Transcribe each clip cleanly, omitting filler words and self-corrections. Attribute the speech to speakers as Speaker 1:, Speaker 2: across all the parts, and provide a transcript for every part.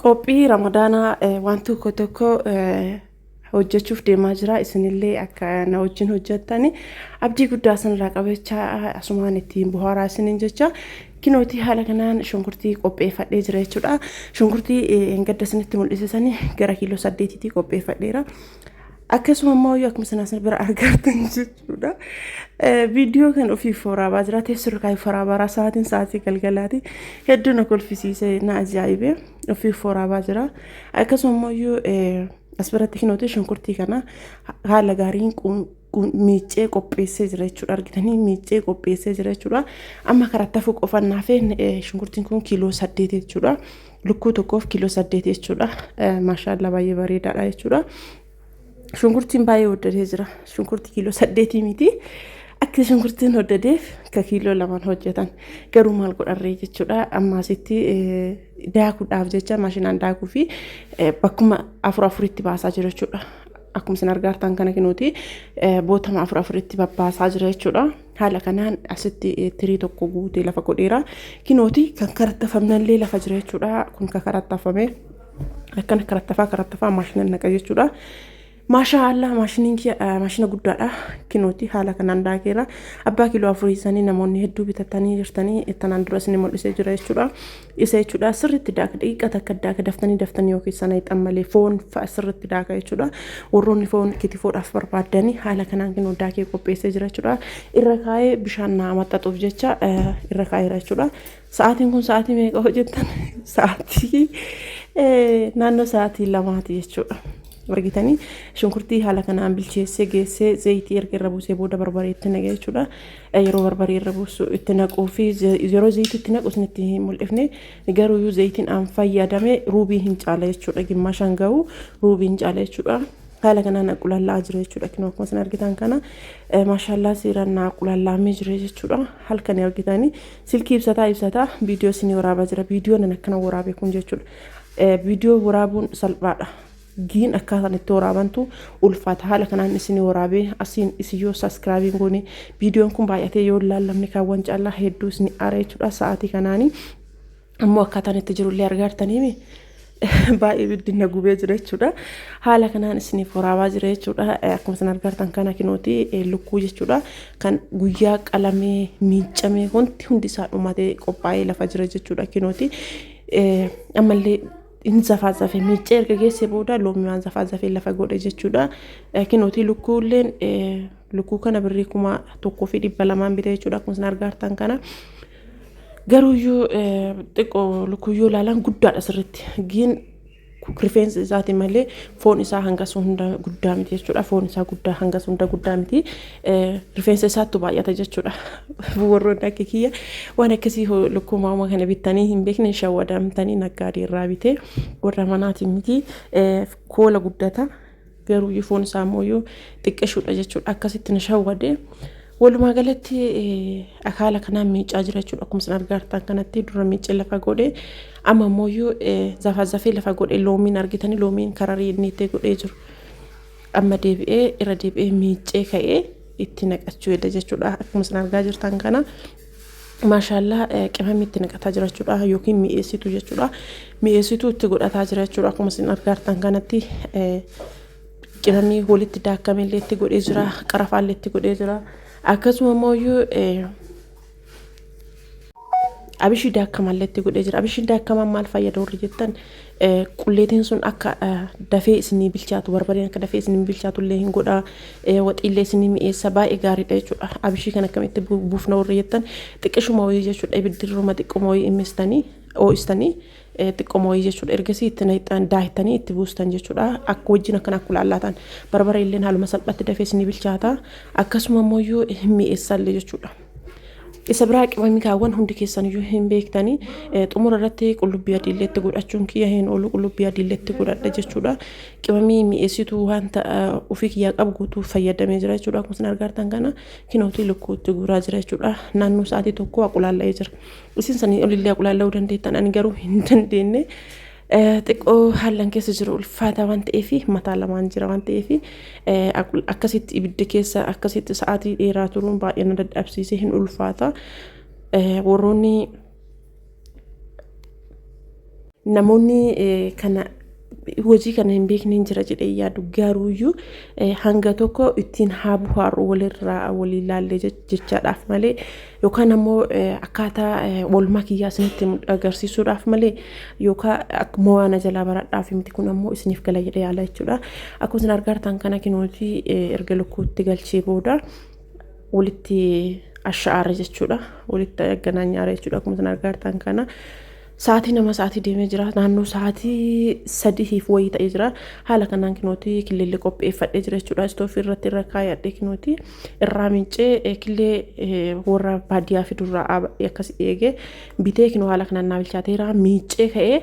Speaker 1: Qophii Ramadaanaa waan tokko tokko hojjechuuf deemaa jira. Isinillee akka na wajjin hojjettani abdii guddaa isinirraa qabachaa asumaan ittiin bohaaraa isiniin jecha kinootii haala kanaan shunkurtii qopheeffadhee jira jechuudha. Shunkurtii gadda isinitti mul'isisanii gara kiiloo 8tti qopheeffadheera. Akkasuma immoo yoo akkuma isin bira argartan jechuudha. Viidiyoo kan ofiif waraabaa jira. Teessoo irra kaayee waraabaa sa'aatiin sa'aatii galgalaati. Hedduu na kolfisiise na ajaa'ibe ofiif waraabaa jira. Akkasuma immoo yoo as biratti kinooti shunkurtii kana haala gaariin miiccee qopheessee jira jechuudha. Argitanii miiccee qopheessee jira jechuudha. Amma karaa tafuu qofaan naafee shunkurtiin kun kiiloo 8 jechuudha. Lukkuu tokkoof kiiloo 8 jechuudha. Maashaallaa baay'ee bareedaadha jechuudha. Shunkurtiin baay'ee hoddatee jira. Shunkurtii kiiloo 8 miti. Akka shunkurtiin hoddateef ka kiiloo 2n hojjetan. Garuu maal godharree jechuudha. Amma asitti daakuudhaaf jecha maashinaan daakuu fi bakkuma afur afuritti baasaa jira jechuudha. Akkuma isin argaartan kana kinuuti bootama afur afuritti babbaasaa jira jechuudha. Haala kanaan asitti tirii tokko guutee lafa godheera. Kinooti kan karattafamnallee lafa jira jechuudha. Kun kan karattafame. Akkana karattafaa karattafaa maashina naqa jechuudha. Maashaa Allah maashiniin kiyya maashina guddaadha. Kinooti haala kanaan daakeera. Abbaa kiiloo afurii sanii namoonni hedduu bitatanii jirtanii tanaan dura isin mul'isee jira jechuudha. Isa jechuudha sirriitti daaka daqiiqa takka daaka daftanii daftanii yookiin sana hixan malee foon fa'a sirriitti daaka jechuudha. Warroonni foon kitifoodhaaf barbaaddanii haala kanaan kinoo daakee qopheessee jira jechuudha. Irra kaa'ee bishaan naa maxxaxuuf jecha irra kaa'eera jechuudha. Sa'aatiin kun sa'aatii meeqa hojjettan? Sa'aatii naannoo sa'aatii 2ti jechuudha. Argitanii shunkurtii haala kanaan bilcheessee geessee zayitii erga irra buusee booda barbaree itti naqe jechuudha. Yeroo barbaree irra buusu itti naquu fi yeroo zayitii itti naqu isinitti hin mul'ifne garuuyyuu zayitiin aan fayyadame ruubii hin caala jechuudha. Gimmaashaan gahu ruubii hin caala jechuudha. Haala kanaan aqulaalla'aa jira jechuudha. Kinoo akkuma isin argitan kana maashaallaa seeraan na aqulallaamee jira jechuudha. Halkan argitanii silkii ibsataa ibsataa viidiyoo isinii waraabaa jira. Viidiyoo nan akkana waraabe kun jechuudha. Viidiyoo waraabuun salphaadha. Giin akkaataan itti waraabantu ulfaata. Haala kanaan isinii waraabee asiin isin yoo saskiraabiin goone viidiyoon kun baay'atee yoo laallamne kaawwan caalaa hedduu isinii aara jechuudha. Sa'aatii kanaanii ammoo akkaataan itti jirullee argaartaniimi baay'ee biddina gubee jira jechuudha. Haala kanaan isiniif waraabaa jira jechuudha. Akkuma isin argartan kana kinooti lukkuu jechuudha. Kan guyyaa qalamee miiccamee wanti hundi isaa dhumatee qophaa'ee lafa jira jechuudha kinooti. Ammallee hin zafaazafe miiccee erga geessee booda loomii waan zafaazafee lafa godhe jechuudha. Kinooti lukkuulleen lukkuu kana birrii 1200n bite jechuudha. Akkuma isin argartan kana. Garuuyyuu xiqqoo lukkuyyuu ilaalan guddaadha sirriitti. Giin rifeensa isaati malee foon isaa hangas hunda guddaa miti jechuudha. Foon isaa guddaa hangas hunda guddaa miti. Rifeensa isaattu baay'ata jechuudha. Warroonni akka kiyya waan akkasii lukkuu maama kana bittanii hin beekne shawwadamtanii naggaadee irraa bitee warra manaatiin miti koola guddata. Garuu foon isaa immoo xiqqishuudha jechuudha. Akkasitti na shawwade. Walumaa galatti haala kanaan miicaa jira jechuudha. Akkuma isin argaa jirtan kanatti dura miicee lafa godhe amma immoo zafazafee lafa godhe loomiin argitanii loomiin kararii inni itti godhee jiru. Amma deebi'ee irra deebi'ee miicee ka'ee itti naqachuu edda jechuudha. Akkuma isin argaa jirtan kana. Maashaallaa qimamii itti naqataa jira jechuudha yookiin mi'eessituu jechuudha. Mi'eessituu itti godhataa jira jechuudha. Akkuma isin argaa jirtan kanatti qimamii walitti daakamee illee itti godhee jira. Qarafaa illee itti godhee jira. Akkasuma immoo abishii daakamaa illee itti godhee jira. Abishiin daakamaan maal fayyada warri jettan qulleetiin sun akka dafee isinii bilchaatu barbareen akka dafee isinii bilchaatu illee hin godha. Waxiillee isinii mi'eessa baay'ee gaariidha jechuudha. Abishii kan akkamitti buufna warri jettan xiqqishuma wayii jechuudha. Ibiddirruma xiqquma wayii immistanii oo'istanii xiqqoma wayii jechuudha. Ergasii itti naqxan daayitanii itti buustan jechuudha. Akka wajjin akkana akka ulaallaatan barbaree illee haaluma salphaatti dafee isinii bilchaata. Akkasuma immoo hin mi'eessallee jechuudha. Isa biraa qimamii kaawwan hundi keessan iyyuu hin beektanii xumura irratti qullubbii adiillee itti godhachuun kiyya hin oolu qullubbii adiillee itti godhadha jechuudha. Qimamii mi'eessituu wanta ofii kiyyaa qabu guutuu fayyadamee jira jechuudha. Akkuma isin argartan kana kinootii lukkuu itti guuraa jira jechuudha. Naannoo sa'aatii 1 aqulaalla'ee jira. Isin sanii olillee aqulaalla'uu dandeettan ani garuu hin dandeenye. Xiqqoo haallan keessa jiru ulfaataa waan ta'eef mataa lamaan jira waan ta'eef akkasitti ibidda keessa akkasitti sa'aatii dheeraa turuun baay'ee na dadhabsiisee hin ulfaata. Warroonni Namoonni kana hojii kana hin beekne hin jira jedhee yaadu, garuuyyuu hanga tokko ittiin haa buhaaru walirraa walii ilaallee jechaadhaaf malee, yookaan ammoo akkaataa oolmaa kiyyaa isinitti agarsiisuudhaaf malee, yookaan akkuma waan jalaa baradhaaf miti. Kun ammoo isiniif gala jedhee yaala jechuudha. Akkuma isin argartan kana kinootii erga lukkuutti galchee booda walitti asha'aara jechuudha. Walitti ganaanyaara jechuudha. Akkuma isin argartan kana. Sa'aatii nama sa'aatii deemee jira. Naannoo sa'aatii 3f wayii ta'ee jira. Haala kanaan kinootii killeellee qopheeffadhee jira jechuudha. Istoofii irratti irra kaayadhee kinootii irraa mincee killee warra baadiyyaa fidurraa akkas eegee bitee kinoo haala kanaan naa bilchaateera. Miiccee ka'ee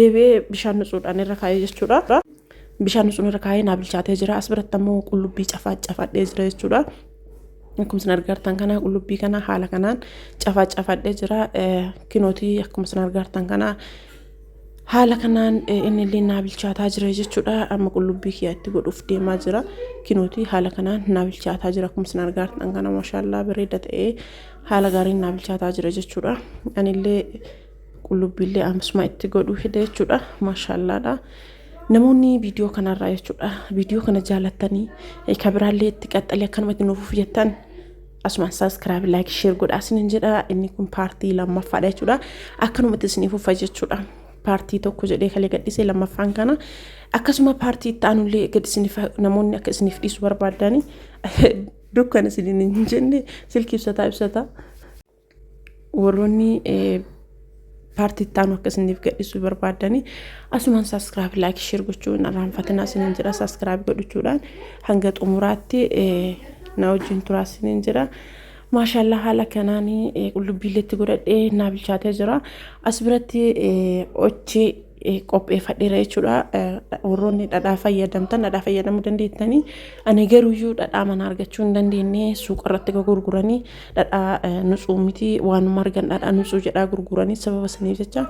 Speaker 1: deebi'ee bishaan nutsuudhaan irra kaayee jechuudha. Bishaan nutsuun irra kaayee naa bilchaatee jira. As biratti ammoo qullubbii cafaa cafadhee jira jechuudha. Akkuma isin argartan kana qullubbii kana haala kanaan cafaa cafadhee jira. Kinootii akkuma isin argartan kana haala kanaan inni illee naa bilchaataa jira jechuudha. Amma qullubbii kiyya itti godhuuf deemaa jira. Kinootii haala kanaan naa bilchaataa jira. Akkuma isin argartan kana maashaallaa bareeda ta'ee haala gaariin naa bilchaataa jira jechuudha. Anillee qullubbiillee ammasuma itti godhuu hidha jechuudha. Maashaallaadha. Namoonni viidiyoo kanarraa jechuudha. Viidiyoo kana jaalattanii kabiraallee itti qaxxalee akkanumatti nuuf jettan asumaan subscribe, like, share godhaa isiniin jedha. Inni kun paartii lammaffaadha jechuudha. Akkanumatti isiniif uffa jechuudha. Paartii tokko jedhee kalee gadhiisee lammaffaan kana akkasuma paartii itti aanullee gad isiniif namoonni akka isiniif dhiisu barbaadani dukkana isiniin hin jenne silkii ibsataa ibsataa. Warroonni paartii itti aanu akka isiniif gadhiisuu barbaadani asumaan subscribe, like, share gochuu hin irraanfatinaa isiniin jedha. Subscribe godhachuudhaan hanga xumuraatti na wajjin turaa isiniin jedha. Maashaallah, haala kanaan qullubbiileetti godhadhee naa bilchaatee jira. As biratti ochee qopheeffadheera jechuudha. Warroonni dhadhaa fayyadamtan dhadhaa fayyadamuu dandeettanii. Ani garuuyyuu dhadhaa mana argachuu hin dandeenye, suuqa irratti gurguranii dhadhaa nutsuu miti, waanuma argan dhadhaa nutsuu jedhaa gurguranii. Sababa saniif jecha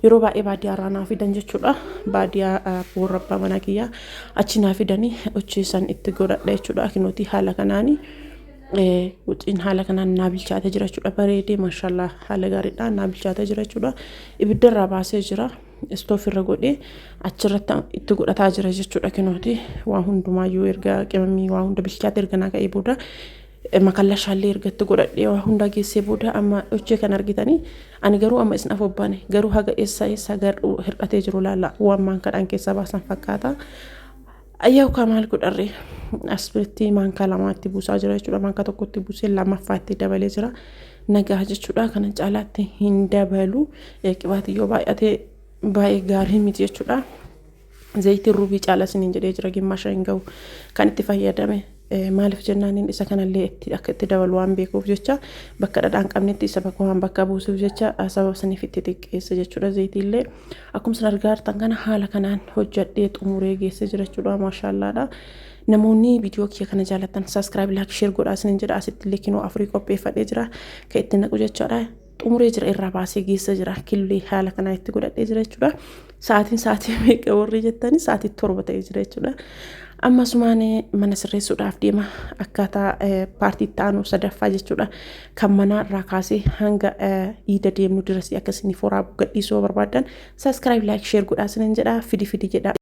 Speaker 1: yeroo baay'ee baadiyyaa irraa naa fidan jechuudha. Baadiyyaa warra abbaa manaa kiyyaa achi naa fidanii ochee san itti godhadha jechuudha. Kinootii haala kanaanii. Wuxiin haala kanaan naa bilchaatee jira jechuudha. Bareedee maashaallah haala gaariidhaan naa bilchaatee jira jechuudha. Ibiddarraa baasee jira. Istoofirra godhee achirratti itti godhataa jira jechuudha kinooti. Waa hundumaayyuu erga qimamii waa hunda bilchaatee erga naa ka'ee booda, makallashaallee erga itti godhadhee waa hunda geessee booda amma hojii kan argitanii. Ani garuu amma isin afobbaane garuu haga eessa eessa garuu hir'atee jiru laalla, waan maankaadhaan keessaa baasan fakkaata. Ayyaa kaa maal godharre, as biratti maankaa lamaatti buusaa jira jechuudha. Maankaa tokkotti buusee lammaffaatti dabalee jira. Nagaa jechuudha. Kana caalaatti hin dabalu. Qibaatii yoo baay'ate baay'ee gaarii miti jechuudha. Zayitiin ruubii caala isiniin jedhee jira, gimmaasha hin gahu kan itti fayyadame. Maaliif jennaaniin isa kanallee itti akka itti dabalu waan beekuuf jecha, bakka dhadhaan qabnetti isa bakka waan bakka buusuuf jecha sababa saniif itti xiqqeessa jechuudha zayitiillee. Akkuma isin argaa jirtan kana haala kanaan hojjedhee xumuree geessee jira jechuudha, maashaallaadha. Namoonni viidiyoo kiyya kana jaallattan subscribe, like, share godhaa isiniin jedha. Asitti illee kinoo afurii qopheeffadhee jira kan itti naqu jechaadha. Xumuree jira, irraa baasee geessa jira, killee haala kanaan itti godhadhee jira jechuudha. Sa'aatiin sa'aatii meeqa warri jettanii, sa'aatii 7 ta'ee jira jechuudha. Amma asumaan mana sirreessuudhaaf deema, akkaataa paartii itti aanu sadaffaa jechuudha. Kan manaa irraa kaasee hanga iida deemnu dirasii akka isiniif waraabuu gadhiisuu barbaadan subscribe, like, share godhaa isiniin jedha. Fidi fidi jedha.